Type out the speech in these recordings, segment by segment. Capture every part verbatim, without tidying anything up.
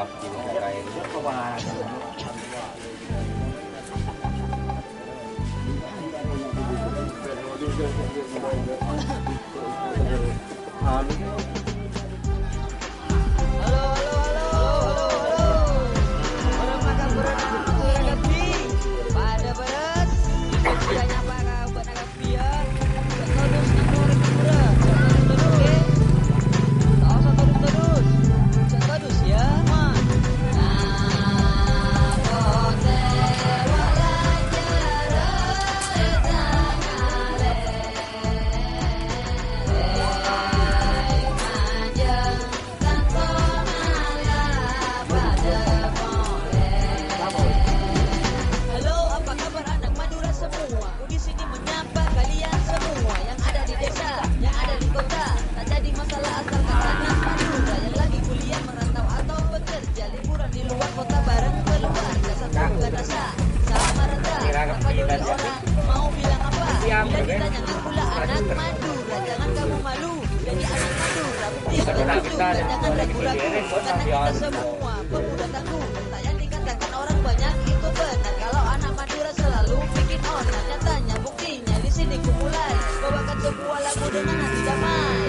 Halo, halo, halo, halo, halo. Pada makan berat, pada kabbhi. Pada berat. Saya nyapa ka bâ'na kabbhi, ya. Terus, terus, terus, terus, terus. Terus, terus, ya. Halo, apa kabar anak Madura semua? Aku di sini menyapa kalian semua yang ada di desa, yang ada di kota. Tak jadi masalah asalkan anak Madura yang lagi kuliah, merantau atau bekerja, liburan di luar kota bareng keluarga. Satu bahasa sama rata, tak peduli orang mau bilang apa. Bila ditanya, "Ngapula anak Madura?" Jangan kamu malu, jadi anak Madura bukti yang begitu. Dan jangan ragu-ragu, karena kita semua pemuda tangguh. Tak yang dikatakan orang banyak itu benar. Kalau anak Madura selalu bikin onar, nyatanya buktinya di sini ku mulai bawakan sebuah lagu dengan hati damai.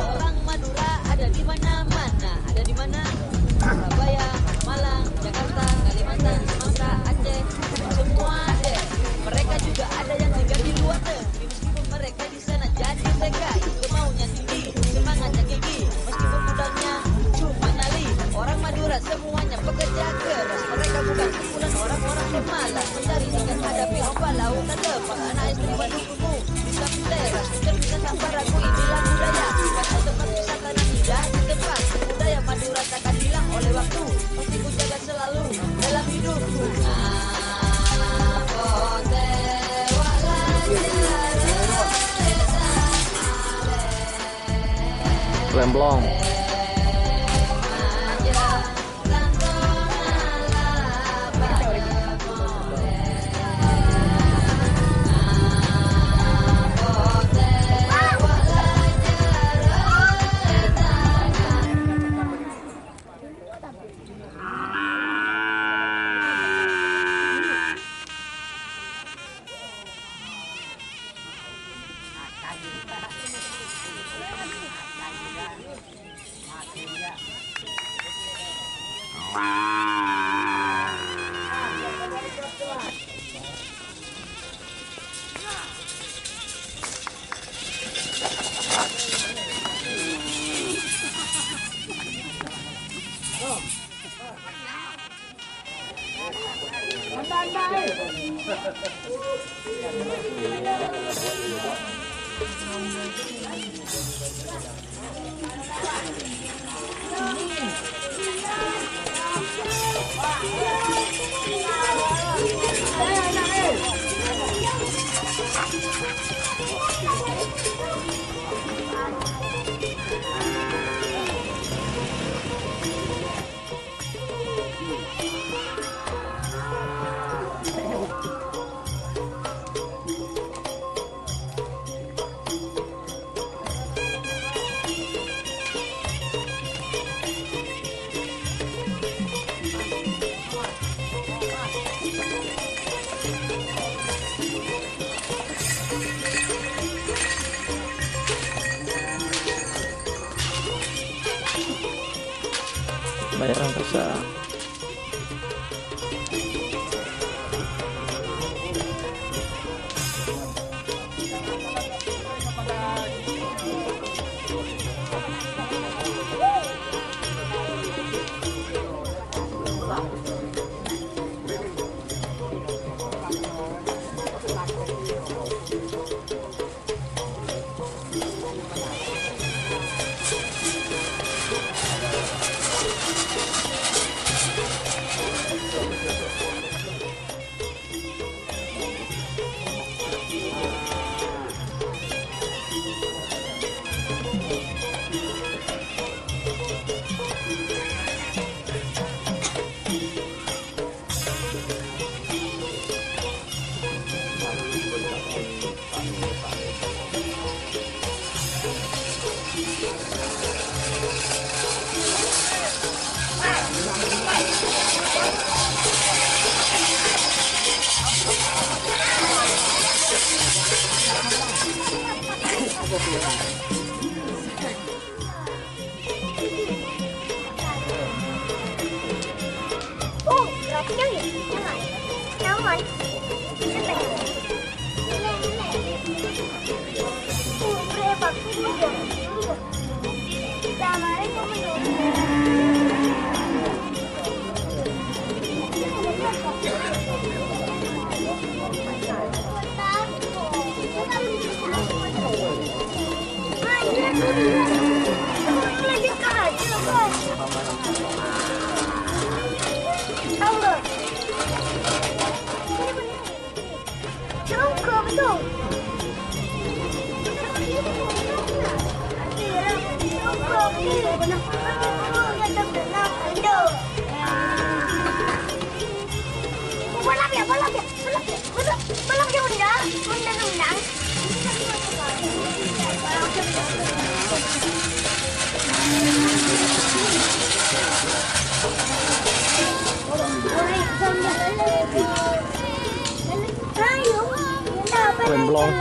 Orang Madura ada di mana-mana. Ada di mana? Surabaya, Malang, Jakarta, Kalimantan, Sumatera, Aceh, semua ada. Mereka juga ada yang tinggal di luar negeri. Meskipun mereka di sana jadi T K I, kemaunya tinggi, semangatnya gigi. Meskipun modalnya cuma nyali, orang Madura semuanya pekerja keras. Mereka bukan kumpulan orang-orang pemalas, mencari ikan hadapi ombak lautan lepas. Anak istri Madura bisa teras, bisa sampai ragu inilah budaya. Bukan tempat wisata dan indah, di tempat budaya Madura takkan hilang oleh waktu. Pasti ku jaga selalu dalam hidupku. Lemblong. Bayar angkasa. Balap ya, balap ya, balap ya, balap, balap ya, Bunda, Bunda nendang. Ayo, Bunda, balap. Wemblong.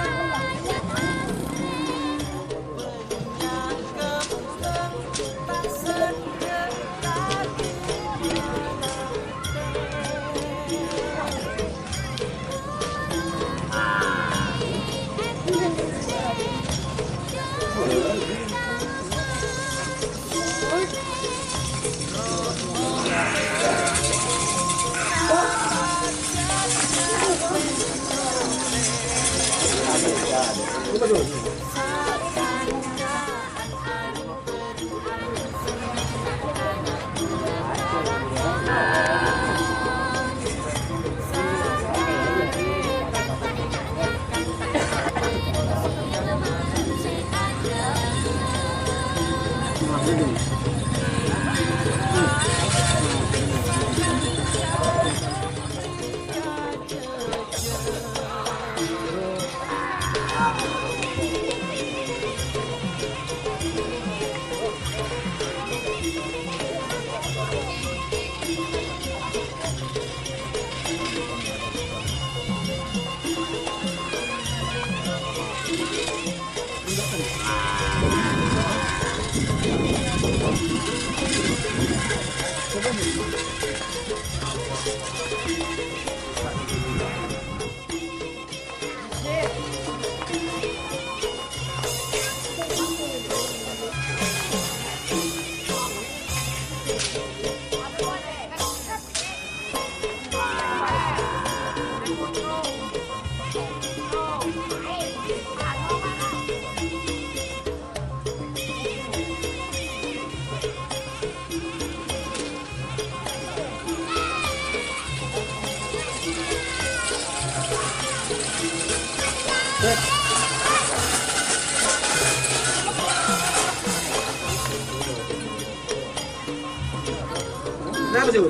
Kenapa, Jun?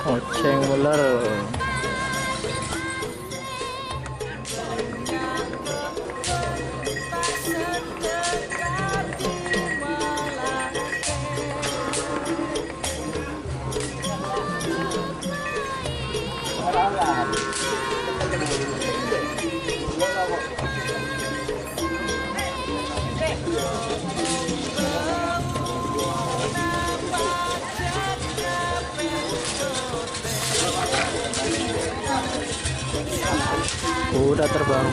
Oceng uler. Udah terbang.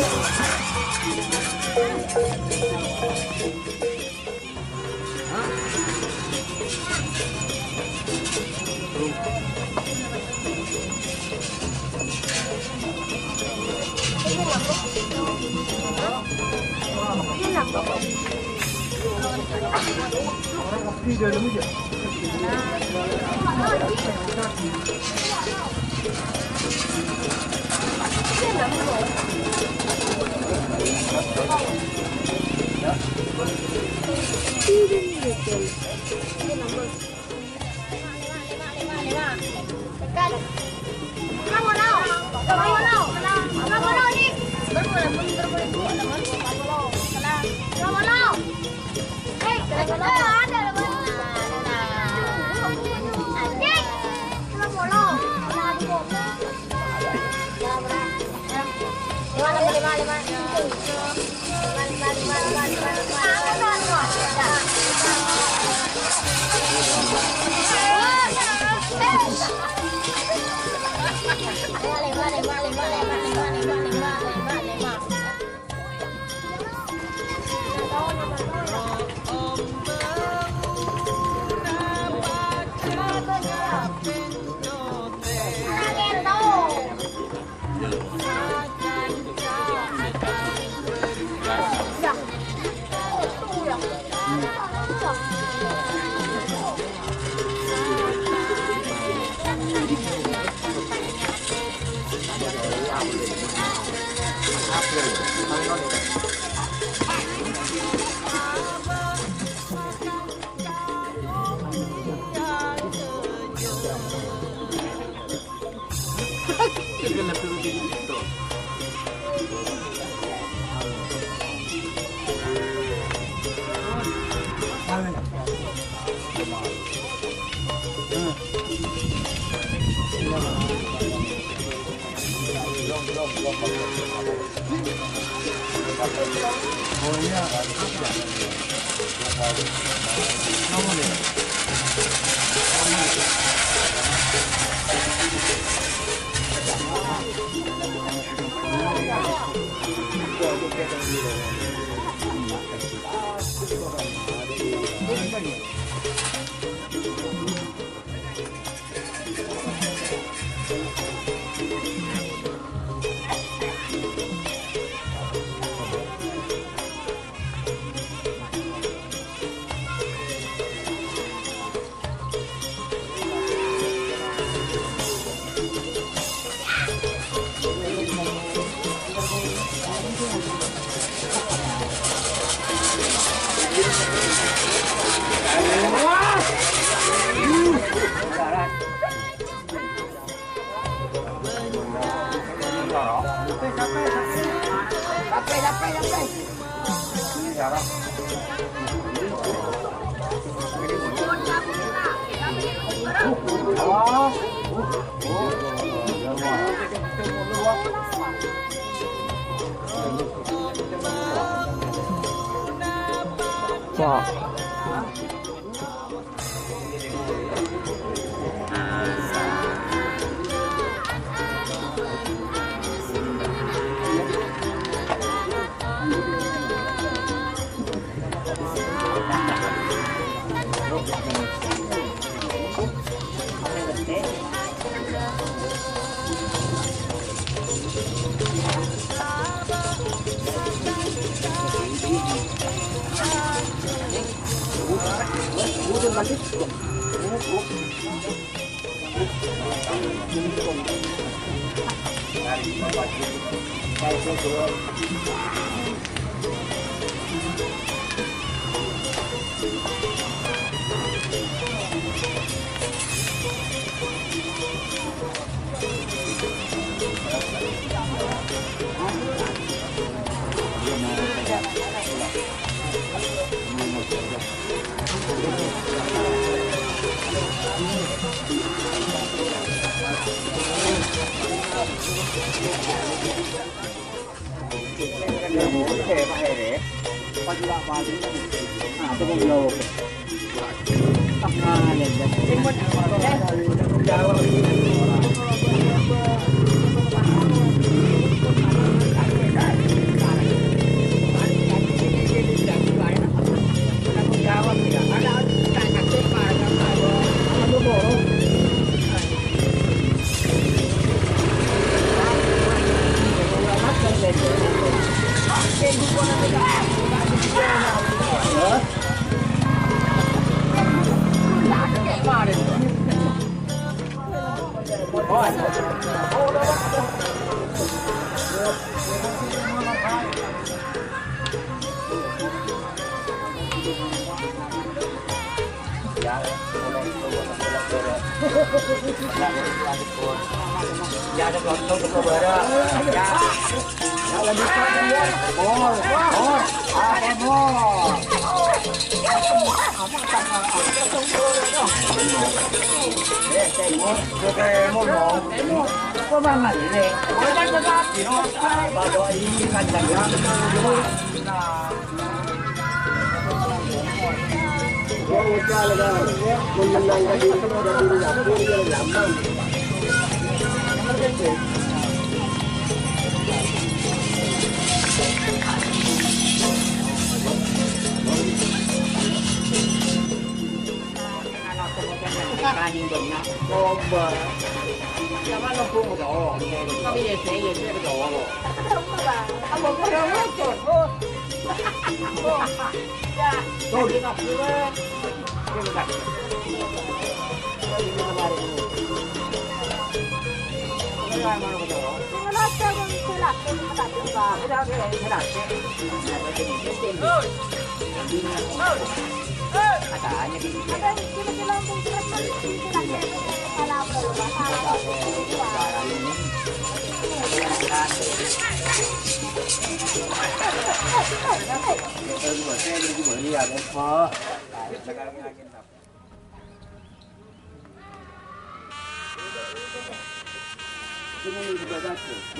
Wah.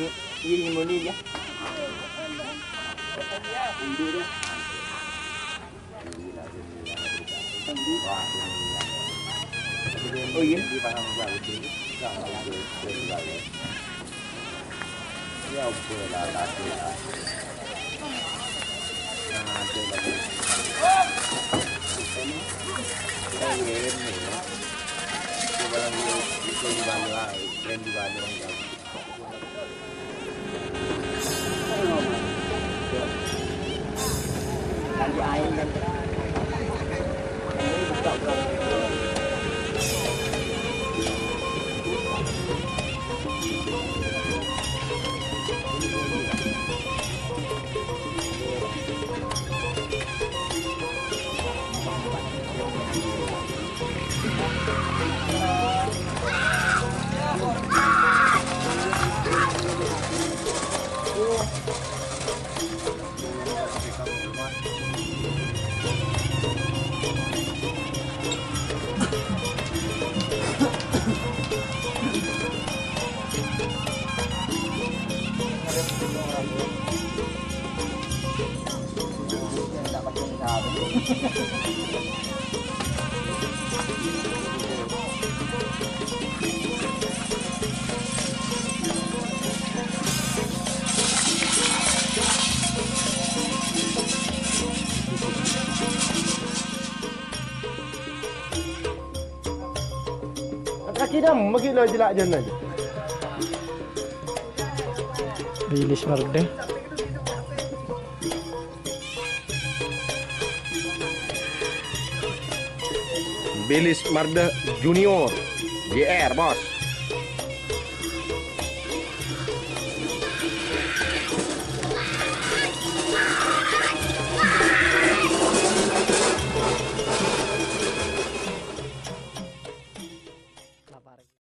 Iya, iya, moni ya. Iya, dah. Oh, iya. Ya, ampun, lah, lah, lah. Nah, ada lagi. Ini. Oh, iya, ini. Coba lagi, itu di bawah, yang di bawah, yang di bawah. Kaki dam, magi lo jelak jen aja. Bilis Marda. Bilis Marda Junior, J R, Bos.